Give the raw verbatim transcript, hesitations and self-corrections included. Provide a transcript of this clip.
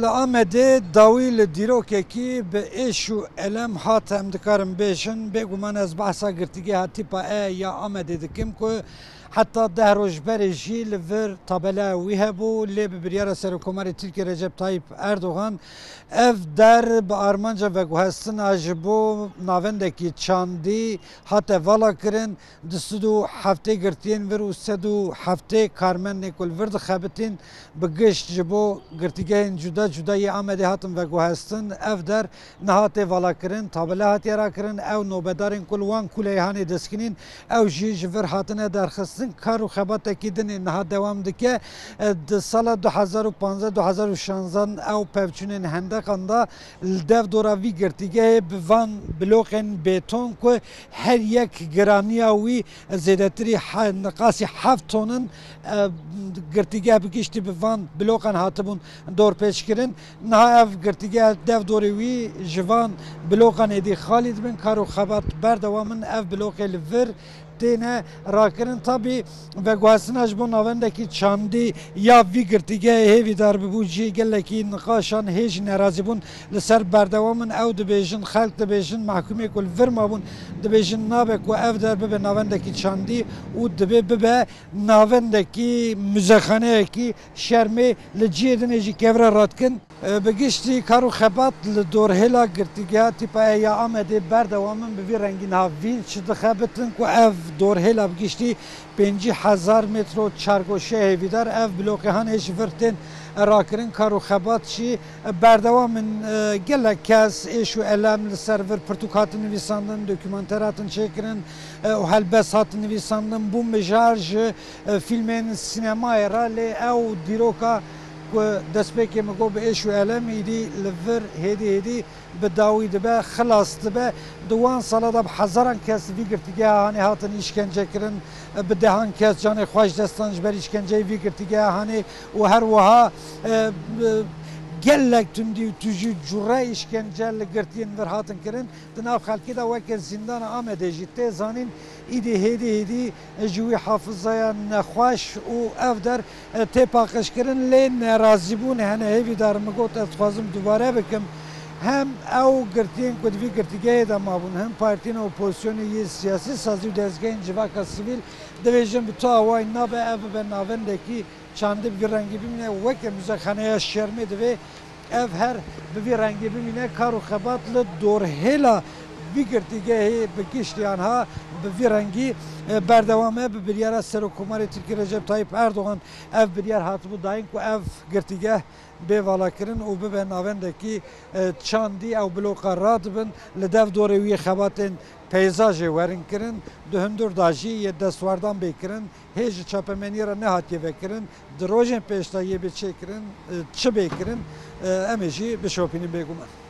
Li Amedê dawî li dîrokekî bi êş û elem hat, em dikarin bêjin. Bêguman ez behsa girtîgeha tîpa E ya Amedê dikim ku heta deh roj berê jî li vir tabela wî hebû, lê bi biryara Serokkomarê Tirkiyê Recep Tayyip Erdogan ev der bi armanca veguhestina ji bo navendekî çandî hate vala kirin. Du sed û heftê girtiyên vir û sed û heftê karmendên ku li vir dixebitîn, bi gişt ji bo girtîgehên cuda cuda yê Amedê hatin veguhestin. Ev der niha tê valakirin, tabela hatiye rakirin. Ew nobedarên ku li wan kuleyê hanê diskînîn, ew jî ji vir hatine derxistin. Kar û xebatekî din ê niha dewam dike. E, di sala du hezar û panzdeh, du hezar û şanzdeh ew pevçûnên hendeqan da li dev dora vî girtîgehê bi van bloqên bêton ku her yek giraniya wî zêdetirî he-, niqasî heft ton in, e, girtîgeh bi giştî bi van bloqan hatibûn dorpêçkirin. Niha ev girtîgeh dev dorê wî ji van bloqan êdî xalî dibin. Kar û xebat berdewam in. Ev bloqê li vir têne rakirin. Tabî veguhestina ji bo navendekî çandî ya vî girtîgehê hêvîdar bibû, cihê gelekî niqaşan hê jî nerazîbûn li ser berdewam in. Ew dibêjin, xelk dibêjin, mehkûmê ku li vir mabûn dibêjin nabe ku ev der bibe navendekî çandî û dibê bibe navendekî muzexaneyekî şermê, li cihê din ê jî kevre radikin. E, bi giştî kar û xebat li dorhêla girtîgeha tîpa E ya Amedê berdewam in, bi vî rengî niha vîn çi dixebitin ku ev dorhêla bi giştî pêncî hezar metro çargoşe hêvîdar. Ev bloqê hanê ji vir tên rakirin, kar û xebat jî berdewam in. E, gelek kes êş û elem li ser vir pirtûk hatin nivîsandin, dokûmanter hatin çêkirin, e, û helbest hatin nivîsandin, bû mijar ji, e, fîlmên sînemayê re, lê ew dîroka ku destpêkê min got bi êş û elem, îdî li vir hêdî hêdî bi dawî dibe, xilas dibe. Di wan sala de bi hezaran kes vî girtîgeha hanê hatin îşkence kirin, bi dehan kes canê xwe ji destan ji ber îşkenceyê vî girtîgeha hanê û her wiha, e, bi gelek tundî û tujî cure îşkence li girtiyên vir hatin kirin. Di nav xelkê de weke zîndana Amedê jî tê zanîn, îdî hêdî hêdî ji wî hafizaya nexweş û ev der, e, tê paqijkirin, lê nerazîbûn hene. Hêvîdar, min got, ez dixwazim dubare bikim. Hem ew girtiyên ku di vî girtîgehê de mabûn, hem partiyên opozîsyonê yê siyasî, sazî û dezgehên civaka sivîl dibêjin bi tu awayî nabe ev bibe navendekî çandî bi vî rengî bimîne, weke muzexaneya şermê divê ev her bi vî rengî bimîne. Kar û xebat li dorhêla vî girtîgehê bi giştî anha bi vî rengî, e, berdewam e. Bi biryara Serokkomarê Tirkiyê Recep Tayyip Erdogan ev biryar hatibû dayîn ku ev girtîgeh bê valakirin û bibe navendekî, e, çandî. Ew bloqa radibin, li dev dorê wî xebatên peyzajê werin kirin, di hundir de jî yê destwardan bê kirin. Hê ji çapemeniyê re nehatiye vekirin, di rojên pêş de yê bê çêkirin, e, çi bê kirin, e, em ê jî bişopînin bêguman.